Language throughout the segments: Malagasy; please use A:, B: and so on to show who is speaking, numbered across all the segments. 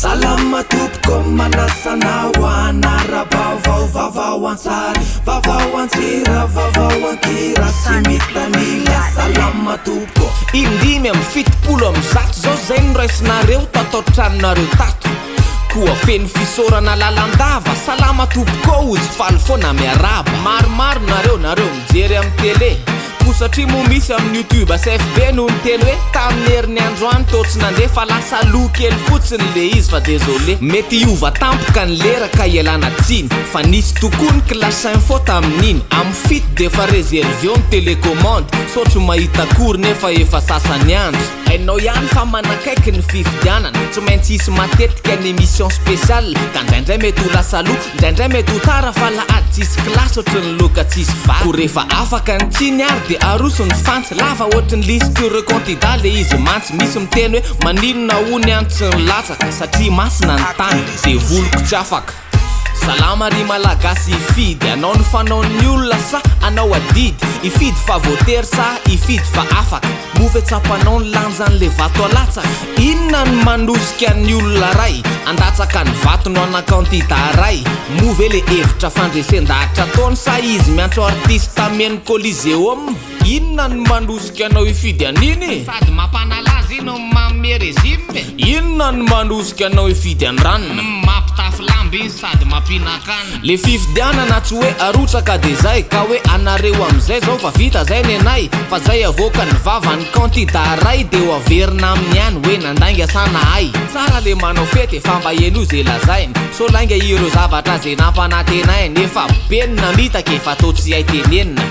A: Salama tompoko manasa anao hanara-baovao Vaovao an-tsary, vaovao an-tsira, vaovao an-kira Tsy mitanila, salama tompoko.
B: Indimy 170 zao zay noraisinareo tato an-tranonareo tato Koa feno fisaorana lalandava Salama tompoko ozy faly foana miarahaba Maromaro nareo nareo mijery amin'ny télé Koa satria moa misy amin'ny youtube sy FB no niteny hoe tamin'ny heriny androany toa tsy nandeha fa lasa aloha kely fotsiny le izy fa désolé. Mety hiova tampoka ny lera ka ialana tsiny fa nisy tokoa ny clash info tamin'iny, amin'ny fito dia efa reserveo ny télécommande sao tsy mahita akory nefa efa sasany andro. Hainao ihany fa manakaiky ny fifidianana, tsy maintsy hisy matetika ny émission spéciale ka indraindray mety ho lasa aloha Ndraindray mety ho tara fa lahady tsisy classe ohatry ny loka tsisy vary. Koa rehefa afaka ny tsiny ary dia aroso ny fantsy lava ohatry ny lisitr'ireo kandida le izy mantsy misy miteny hoe maninona hono ihany tsy nilatsaka satria masina ny tany dia voloko tsy afaka. Salama ry Malagasy hifidy anao ny fanaon'ny olona sa anao adidy hifidy fa voatery sa hifidy fa afaka moa ve tsapanao ny lanjan'le vato alatsaka inona ny manosika ny olona ray andatsaka ny vato no ana kandida ray moa ve le hevitra fandresen-dahatra ataony sa izy miantso artista meno coliseum inona ny manosika anao hifidy an'iny
C: Sady mampanala azy no manome régime.
B: Inona no manosika anao hifidy an-dranona?
C: Mampitafy lamba izy sady mampihinan-kanina.
B: Le fifidianana tsy hoe arotsaka de zay ka hoe anareo amizay zao fa vita zay nenay fa zay avoakan'ny vavan'ny kandida ray de ho averina aminy ihany hoe nandainga sa nahay. Tsara le manao fety fa mba henoy ze lazainy sao lainga ireo zavatra ze nampanantenainy efa be ny namitaka efa tô tsy hay tenenina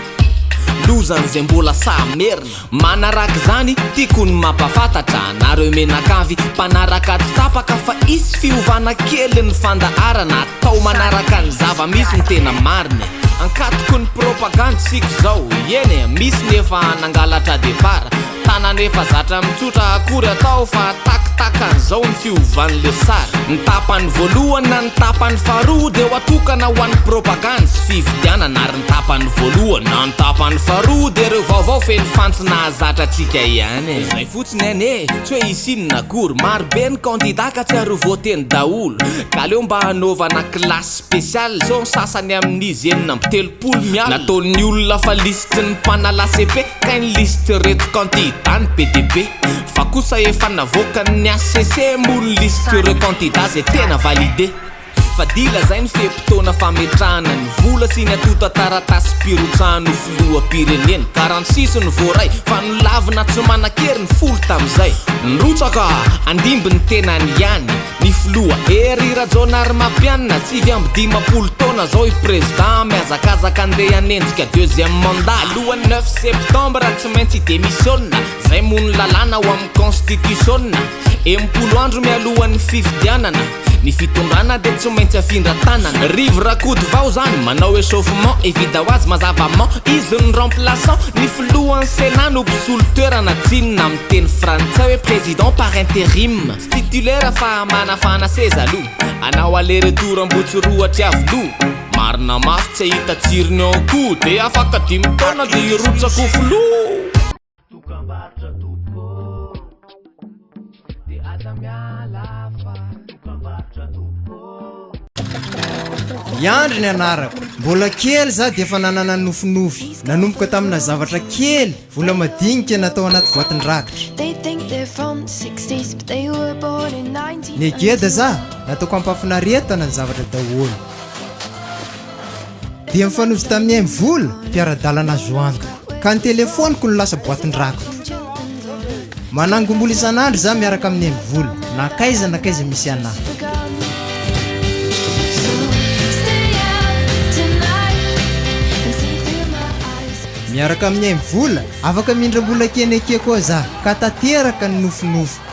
B: lozan'izay mbola sahy merina. Manarak'izany, tiako ny mampafantatra anareo menakavy mpanaraka tsy tapaka fa hisy fiovana kely ny fandaharana atao manaraka ny zava-misy ny tena marina e! Ankatoky ny propagandy isika izao, eny e, misy ny efa nangalatra départ, tanana efa zatra mitsotra akory atao fa takitakan'izao ny fiovan'le sary. Ny tapany voalohany na ny tapany faharoa dia ho atokana ho an'ny propagandy sy fifidianana ary ny tapany voalohany na ny tapany faharoa dia ireo vaovao feno fantsy nahazatra antsika ihany e. Izay fotsiny anie, tsy hoe hisy inona akory, maro be ny kandida ka tsy ary ho voateny daholo, ka aleo mba hanaovana classe spéciale sao ny sasany amin'izy 36 miala. Nataon'ny olona fa lisitry ny mpanala cepe kay ny lisitr'ireto kandida ny be dia be. Fa kosa efa navoakan'ny HCC moa ny lisitr'ireo kandida izay tena validé. Fa dila zay ny fe-potoana fametrahana ny vola sy ny antontan-taratasim-pirotsahana ho filoham-pirenena. 46 no voaray fa nolavina tsy manan-kery ny folo tamin'izay. Nirotsaka handimby ny tenany ihany ny filoha Hery Rajaonarimampianina, 59 taona zao i prezida mihazakazaka andeha hanenjika deuxième mandat alohan'ny neuf septembre tsy maintsy hi-demisiona. Zay moa ny lalàna ao amin'ny constitution, 60 andro mialohan'ny fifidianana, ny fitondrana dia tsy maintsy afindra tanana. Rivo Rakotovao zany manao echauffement, evida ho azy mazavament, izy no remplaçant, ny filohan'ny Sénat no mpisolo toerana, tsinona amin'ny teny frantsay hoe président par intérim, tsy titulaire fa manafana seza aloha, anao aller retour Ambohitsiroa Tsiavoloha. Marina mafy tsy ahita tsirony ao koa, dia afaka dimy taona dia hirotsaka ho filoha.
A: Dokambarotra tompoko ô Dia aza miala fa Dokambarotra tompoko ô.
D: Miandry ny anarako. Mbola kely za dia efa nanana nofinofy. Nanomboka tamina zavatra kely, vola madinika natao anaty boatin-drakitra. Negeda za, nataoko ampafinaretana ny zavatra daholo. Dia nifanojo tamin'ny MVola, mpiara-dalana azo antoka. Ka ny telefaoniko no lasa boatin-drakitro. Manangom-bola isan'andro za miaraka amin'ny MVola, na kaiza na kaiza misy anah. Miaraka amin'ny MVola, afaka mindram-bola keneke koa za, ka tanteraka ny nofinofiko.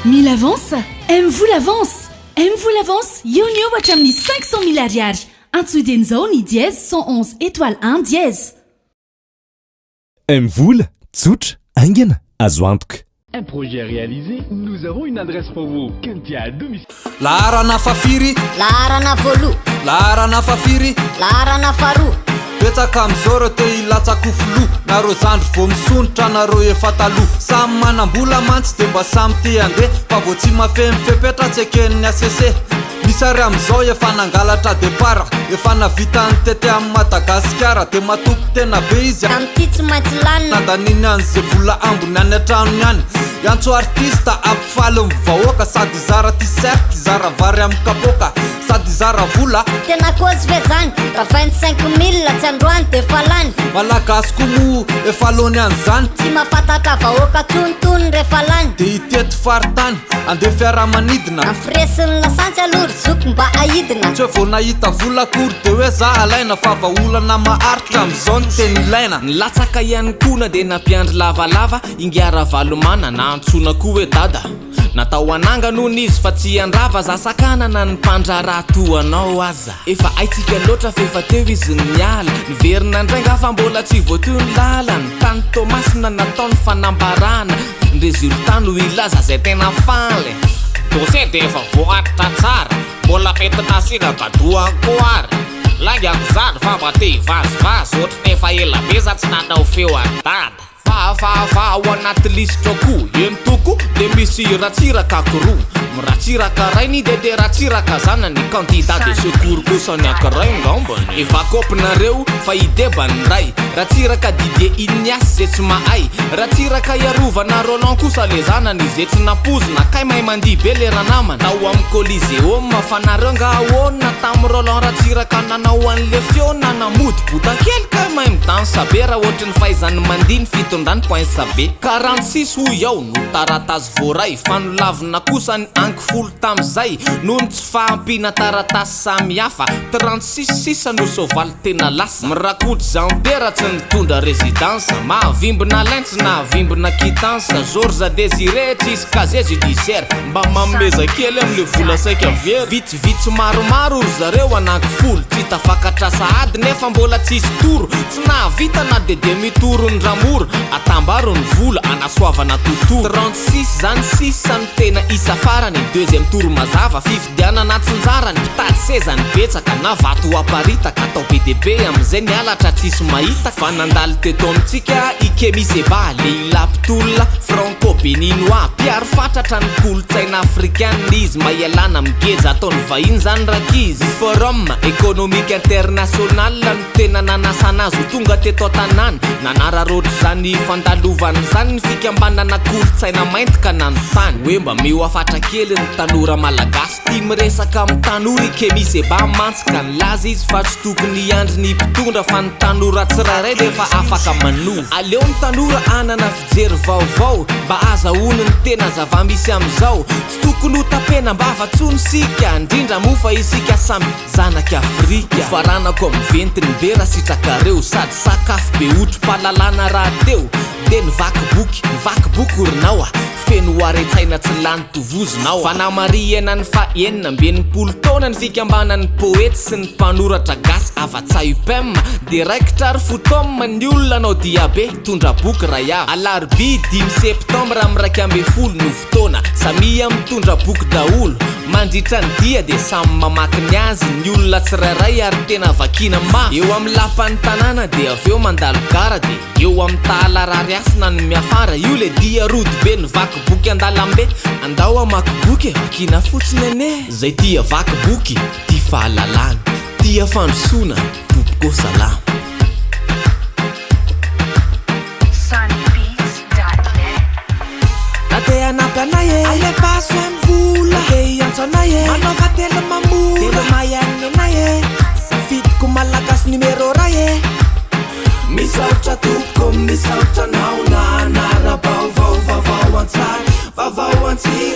E: Mila avance? MVola avance! MVola avance, eo ny eo hatramin'ny 500 mille ariary. Antsoy dieny izao ny dièse 111 étoile 1 dièse.
F: MVola, tsotra, haingana, azo antoka.
G: Un projet réalisé, nous avons une adresse pour vous, Kentia à domicile.
H: Laharana fahafiry?
I: Laharana voaloha.
H: Laharana fahafiry?
I: Laharana faharoa.
H: Betsaka amin'izao ireo te hilatsaka ho filoha, nareo zandry vao misondrotra nareo efa taloha. Samy manam-bola mantsy dia mba samy te handeha, fa vao tsy mahafehy ny fepetra tsy eken'ny HCC. Misy ary amin'izao efa nangalatra départ, efa navita nitety an'i Madagasikara, dia matoky tena be izy,
I: Amin'ity tsy maintsy lanina.
H: Nandaniny an'izay vola ambiny any an-tranony any. Hiantso artiste hampifaly ny vahoaka, sady hizara t-shirt, hizara vary amin'ny kapoaka, sady hizara vola.
I: Tena kôzy ve zany? Raha 25 mille tsy androany de efa lany.
H: Malagasy koa moa efa laony an'izany.
I: Tsy mahafantatra vahoaka tsony tony rehefa lany.
H: Dia hitety faritany, andeha fiaramanidina.
I: Amin'ny frais sy ny lasantsy aloha ry zoky mba ahidina.
H: Tsy hoe vao nahita vola akory dia hoe za alaina fa vahaolana maharitra amin'izao no tena ilaina.
B: Nilatsaka ihany koa na dia nampiandry lavalava Ingahy Ravalomanana antsoina koa hoe Dada. Natao hanangana hono izy fa tsy handrava za sakanana ny mpandraharaha toa anao aza. Efa haintsika loatra f'efa teo izy niala, niverina indray nga fa mbola tsy voatohy ny lalana. Tany Toamasina natao ny fanambarana, ny résultat no hilaza zay tena faly.
C: Dossier dia efa voarakitra tsara, mbola mety nasiana dadoany koa ary. Laingako zany fa mba te hivazivazy ohatry ny efa ela be za tsy nanao feo an'i dada.
B: Fa fa fa ao anaty lisitra koa eny toko de misy Ratsiraka aky roa, Ratsiraka rainy de de Ratsiraka zanany, candidat de secours kosa ny ankiray ngambany. Efa kopy nareo fa i Deba ny ray, Ratsiraka Didier Ignace ze tsy mahay, Ratsiraka Iarovana Roland kosa le zanany ze tsy nampoizina kay mahay mandihy be le ranamana tao am coliseum fa nareo nga ahoana tam Roland Ratsiraka nanao anle feo nanamody botakely kay mahay midansa be raha ohatry ny fahaizany mandihy ny fitondrany poinsa be. 46 hoy aho no taratasy voaray fa nolavina kosa ny anky folo tamizay noho ny tsy fahampiana taratasy samihafa, 36 sisa no soavaly tena lasa. Mirakoto Jean Pierre tsy nitondra résidence, mahavimbina Alain tsy nahavimbina quittance, Georges Désiré tsisy casier judiciaire, mba manomeza kely amle vola saika very. Vitsivitsy maromaro ry zareo ananky folo, tsy tafakatra sahady nefa mbola tsisy toro, tsy nahavita na de demi tour ny ramora, atambaro ny vola anasoavana tontolo. 36 zany sisa no tena isa farany, deuxième tour mazava, fifidianana antsinjarany, mpitady seza ny betsaka na vato aparitaka, atao be dia be amin'izay ny halatra tsisy mahita, fa nandalo teto amintsika i Kemi Seba, lehilahy mpitolona franco beninois, mpiaro fatratra ny kolontsaina afrikana izy, mba hialana amin'ny geja ataon'ny vahiny zany rankizy. Ny forum économique international no tena nanasana azy ho tonga teto an-tanàna, nanararaotra izany fandalovana izany ny fikambanana kolontsaina mainty ka nanontany hoe mba meo hafatra kely ny tanora malagasy tia miresaka amin'ny tanora i Kemi Seba mantsy ka nilaza izy fa tsy tokony hiandry ny mpitondra fa ny tanora tsirairay dia efa afaka manova. Aleo ny tanora hanana fijery vaovao mba azahoany ny tena zava-misy amin'izao. Tsy tokony ho tapenam-bava tsony isika, indrindra moa fa isika samy zanak'i Afrika. Hofaranako amin'ny ventiny be raha sitrakareo, sady sakafo be otri-pahalalana rahateo. Dia nivaky boky, nivaky boky orinao a! Feno haren-tsaina tsy lany tovozina ao. Fanamarihana ny faha 66 taona ny fikambanan'ny poety sy ny mpanoratra gasy Avatsa-Upem dia raikitra ary fotom ny olona hanao diabe tondra boky ray avy. Alarobia dimy septambra amin'ny 11 no fotoana. Samia mitondra boky daholo. Mandritra ny dia dia samy mamaky ny azy ny olona tsirairay ary tena vakiana mafy. Eo amin'ny lapan'ny tanàna dia avy eo mandalo gara dia eo amin'ny tahala rarihasina no miafara. Io le dia rodobe ny vaky boky an-dalambe. Andao hamaky boky e, vakiana fotsiny anie. Zay tia vaky boky, tia fahalalana, tia fandrosoana, tompoko salama.
A: Na te hanampy anay e, alefaso MVola. Te hiantso anay e, manaova telma mora. Telma ihany anay e, safidiko Malagasy numéro ray e. Misaotra tompoko, misaotra anao nanara-baovao, vaovao an-tsary, vaovao an-tsira.